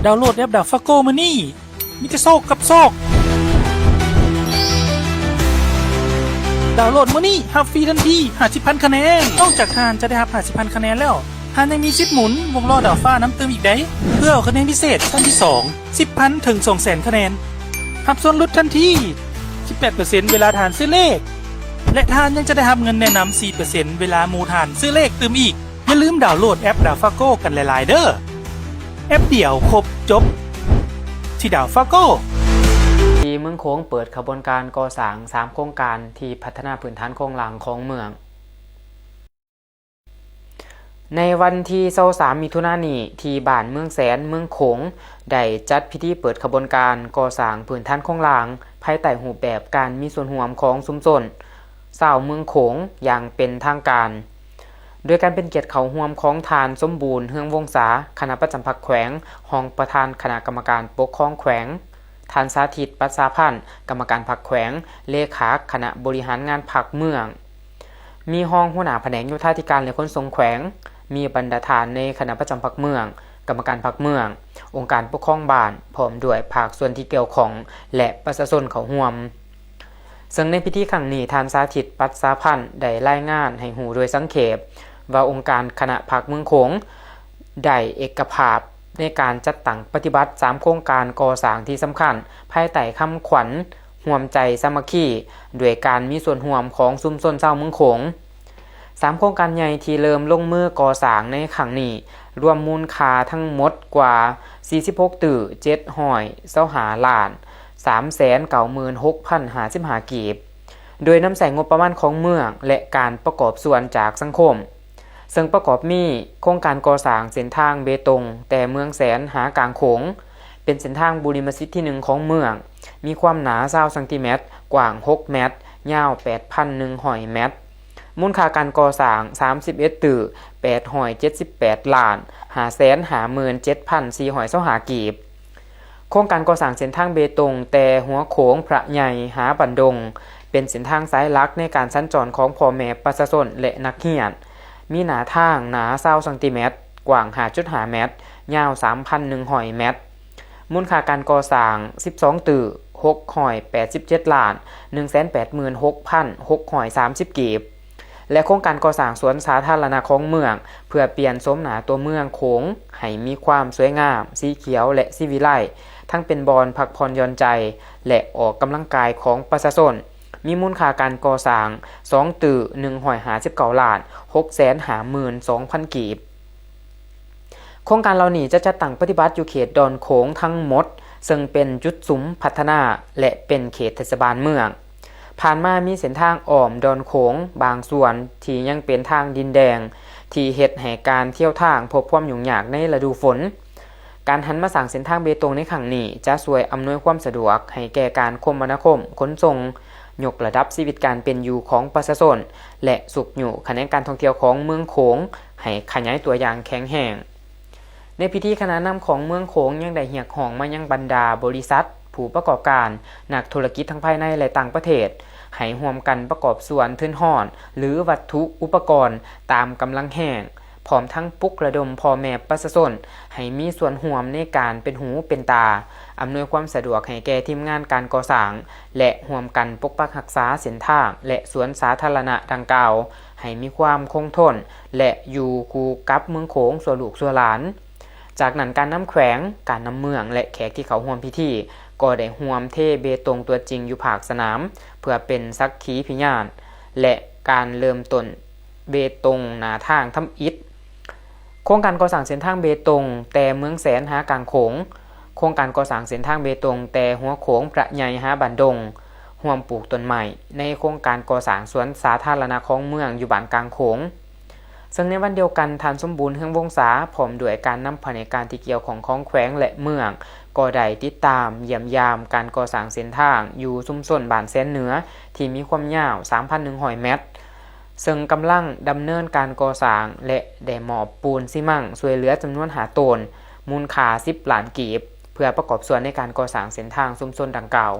ດາວໂຫຼດແອັບ DAFACO ມື້ນີ້ ມີແຕ່ໂຊກກັບໂຊກ. ດາວໂຫຼດມື້ນີ້ ຮັບຟຣີທັນທີຫ້າສິບພັນຄະແນນ. ນອກຈາກທ່ານຈະໄດ້ຮັບຫ້າສິບພັນຄະແນນແລ້ວ, ທ່ານຍັງມີສິດໝູນວົງລໍ້ດາວຟ້ານຳຕື່ມອີກໃດ໋ ເພື່ອເອົາຄະແນນພິເສດຊັ້ນທີສອງ ສິບພັນ ເຖິງ ສອງແສນຄະແນນ, ຮັບສ່ວນຫຼຸດທັນທີສິບແປດເປີເຊັນເວລາທ່ານຊື້ເລກ ແລະ ທ່ານຍັງຈະໄດ້ຮັບເງິນແນະນຳສີ່ເປີເຊັນເວລາໝູ່ທ່ານຊື້ເລກຕື່ມອີກ. ຢ່າລືມດາວໂຫຼດແອັບ DAFACO ກັນຫຼາຍໆເດີ້. ແອັບດຽວຄົບຈົບທີ່ DAFACO. ທີ່ເມືອງໂຂງເປີດຂະບວນການກໍ່ສ້າງສາມໂຄງການທີ່ພັດທະນາພື້ນຖານໂຄງລ່າງຂອງເມືອງ. ໃນວັນທີຊາວສາມ ມິຖຸນານີ້ ທີ່ບ້ານເມືອງແສນ ເມືອງໂຂງ ໄດ້ຈັດພິທີເປີດຂະບວນການກໍ່ສ້າງພື້ນຖານໂຄງລ່າງ ພາຍໃຕ້ຮູບແບບການມີສ່ວນຮ່ວມຂອງຊຸມຊົນຊາວເມືອງໂຂງຢ່າງເປັນທາງການ. ໂດຍການເປັນກຽດເຂົ້າຮ່ວມຂອງທ່ານ ສົມບູນ ເຮືອງວົງສາ ຄະນະປະຈຳພັກແຂວງ, ຮອງປະທານຄະນະກຳມະການປົກຄອງແຂວງ, ທ່ານ ສາທິດ ປັດສາພັນ ກຳມະການພັກແຂວງ, ເລຂາຄະນະບໍລິຫານງານພັກເມືອງ, ມີຮອງຫົວໜ້າພະແນກໂຍທາທິການ ແລະ ຂົນສົ່ງແຂວງ, ມີບັນດາທ່ານໃນຄະນະປະຈຳພັກເມືອງ, ກຳມະການພັກເມືອງ, ອົງການປົກຄອງບ້ານ, ພ້ອມດ້ວຍພາກສ່ວນທີ່ກ່ຽວຂ້ອງ ແລະ ປະຊາຊົນເຂົ້າຮ່ວມ. ເຊິ່ງໃນພິທີຄັ້ງນີ້ ທ່ານ ສາທິດ ປັດສາພັນ ໄດ້ລາຍງານໃຫ້ຮູ້ໂດຍສັງເຂບວ່າ ອົງການຄະນະພັກເມືອງໂຂງ ໄດ້ເອກະພາບໃນການຈັດຕັ້ງປະຕິບັດສາມໂຄງການກໍ່ສ້າງທີ່ສຳຄັນ ພາຍໃຕ້ຄຳຂວັນ ຮ່ວມໃຈສາມັກຄີ ດ້ວຍການມີສ່ວນຮ່ວມຂອງຊຸມຊົນຊາວເມືອງໂຂງ. ສາມໂຄງການໃຫຍ່ທີ່ເລີ່ມລົງມືກໍ່ສ້າງໃນຄັ້ງນີ້ ລວມມູນຄ່າທັງໝົດກວ່າສີ່ສິບຫົກຕື້ເຈັດຮ້ອຍຊາວຫ້າລ້ານສາມແສນເກົ້າໝື່ນຫົກພັນຫ້າສິບຫ້າກີບ, ໂດຍນຳໃຊ້ງົບປະມານຂອງເມືອງ ແລະ ການປະກອບສ່ວນຈາກສັງຄົມ, ເຊິ່ງປະກອບມີໂຄງການກໍ່ສ້າງເສັ້ນທາງເບຕົງແຕ່ເມືອງແສນຫາກາງໂຂງ, ເປັນເສັ້ນທາງບຸລິມະສິດທີໜຶ່ງຂອງເມືອງ, ມີຄວາມໜາຊາວຊັງຕີແມັດ, ກວ້າງຫົກແມັດ, ຍາວແປດພັນໜຶ່ງຮ້ອຍແມັດ. ມູນຄ່າການກໍ່ສ້າງສາມສິບເອັດຕື້ແປດຮ້ອຍເຈັດສິບແປດລ້ານຫ້າແສນຫ້າໝື່ນເຈັດພັນສີ່ຮ້ອຍຊາວຫ້າກີບ. ໂຄງການກໍ່ສ້າງເສັ້ນທາງເບຕົງແຕ່ຫົວໂຂງພະໃຫຍ່ຫາບ້ານດົງ ເປັນເສັ້ນທາງສາຍຫຼັກໃນການສັນຈອນຂອງພໍ່ແມ່ປະຊາຊົນ ແລະ ນັກຮຽນ, ມີໜ້າທາງໜາຊາວຊັງຕີແມັດ, ກວ້າງຫ້າຈຸດຫ້າແມັດ, ຍາວສາມພັນໜຶ່ງຮ້ອຍແມັດ. ມູນຄ່າການກໍ່ສ້າງສິບສອງຕື້ຫົກຮ້ອຍແປດສິບເຈັດລ້ານໜຶ່ງແສນແປດໝື່ນຫົກພັນຫົກຮ້ອຍສາມສິບກີບ ແລະ ໂຄງການກໍ່ສ້າງສວນສາທາລະນະຂອງເມືອງ ເພື່ອປ່ຽນໂສມໜ້າຕົວເມືອງໂຂງໃຫ້ມີຄວາມສວຍງາມ, ສີຂຽວ ແລະ ສີວິໄລ, ທັງເປັນບ່ອນພັກຜ່ອນຢ່ອນໃຈ ແລະ ອອກກຳລັງກາຍຂອງປະຊາຊົນ, ມີມູນຄ່າການກໍ່ສ້າງສອງຕື້ໜຶ່ງຮ້ອຍຫ້າສິບເກົ້າລ້ານຫົກແສນຫ້າໝື່ນສອງພັນກີບ. ໂຄງການເຫຼົ່ານີ້ຈະຈັດຕັ້ງປະຕິບັດຢູ່ເຂດດອນໂຂງທັງໝົດ, ເຊິ່ງເປັນຈຸດສຸມພັດທະນາ ແລະ ເປັນເຂດເທດສະບານເມືອງ. ຜ່ານມາມີເສັ້ນທາງອ້ອມດອນໂຂງບາງສ່ວນທີ່ຍັງເປັນທາງດິນແດງ ທີ່ເຮັດໃຫ້ການທຽວທາງພົບຄວາມຫຍຸ້ງຍາກໃນລະດູຝົນ. ການຫັນມາສ້າງເສັ້ນທາງເບຕົງໃນຄັ້ງນີ້ ຈະຊ່ວຍອຳນວຍຄວາມສະດວກໃຫ້ແກ່ການຄົມມະນາຄົມຂົນສົ່ງ, ຍົກລະດັບຊີວິດການເປັນຢູ່ຂອງປະຊາຊົນ ແລະ ຊຸກຍູ້ຂະແໜງການທ່ອງທ່ຽວຂອງເມືອງໂຂງໃຫ້ຂະຫຍາຍຕົວຢ່າງແຂງແຮງ. ໃນພິທີ ຄະນະນຳຂອງເມືອງໂຂງຍັງໄດ້ຮຽກຮ້ອງມາຍັງບັນດາບໍລິສັດ, ຜູ້ປະກອບການ, ນັກທຸລະກິດທັງພາຍໃນ ແລະ ຕ່າງປະເທດ ໃຫ້ຮ່ວມກັນປະກອບສ່ວນທຶນຮອນ ຫຼື ວັດຖຸອຸປະກອນຕາມກຳລັງແຮງ, ພ້ອມທັງປຸກລະດົມພໍ່ແມ່ປະຊາຊົນໃຫ້ມີສ່ວນຮ່ວມໃນການເປັນຫູເປັນຕາ, ອຳນວຍຄວາມສະດວກໃຫ້ແກ່ທີມງານການກໍ່ສ້າງ ແລະ ຮ່ວມກັນປົກປັກຮັກສາເສັ້ນທາງ ແລະ ສວນສາທາລະນະດັ່ງກ່າວ ໃຫ້ມີຄວາມຄົງທົນ ແລະ ຢູ່ຄູ່ກັບເມືອງໂຂງຊົ່ວລູກຊົ່ວຫຼານ. ຈາກນັ້ນ ການນຳແຂວງ, ການນຳເມືອງ ແລະ ແຂກທີ່ເຂົ້າຮ່ວມພິທີ ກໍໄດ້ຮ່ວມເທເບຕົງຕົວຈິງຢູ່ພາກສະໜາມ ເພື່ອເປັນສັກຂີພະຍານ ແລະ ການເລີ່ມຕົ້ນເບຕົງໜ້າທາງທຳອິດ. ໂຄງການກໍ່ສ້າງເສັ້ນທາງເບຕົງແຕ່ເມືອງແສນຫາກາງໂຂງ, ໂຄງການກໍ່ສ້າງເສັ້ນທາງເບຕົງແຕ່ຫົວໂຂງພະໃຫຍ່ຫາບ້ານດົງ, ຮ່ວມປູກຕົ້ນໄມ້ໃນໂຄງການກໍ່ສ້າງສວນສາທາລະນະຂອງເມືອງຢູ່ບ້ານກາງໂຂງ. ເຊິ່ງໃນວັນດຽວກັນ ທ່ານ ສົມບູນ ເຮືອງວົງສາ ພ້ອມດ້ວຍການນຳພະແນກການທີ່ກ່ຽວຂ້ອງຂອງແຂວງ ແລະ ເມືອງ ກໍໄດ້ຕິດຕາມຢ້ຽມຢາມການກໍ່ສ້າງເສັ້ນທາງຢູ່ຊຸມຊົນບ້ານແສນເໜືອ ທີ່ມີຄວາມຍາວສາມພັນໜຶ່ງຮ້ອຍແມັດ, ເຊິ່ງກຳລັງດຳເນີນການກໍ່ສ້າງ ແລະ ໄດ້ມອບປູນຊີມັງຊ່ວຍເຫຼືອຈຳນວນຫ້າໂຕນ, ມູນຄ່າສິບລ້ານກີບ, ເພື່ອປະກອບສ່ວນໃນການກໍ່ສ້າງເສັ້ນທາງຊຸມຊົນດັ່ງກ່າວ.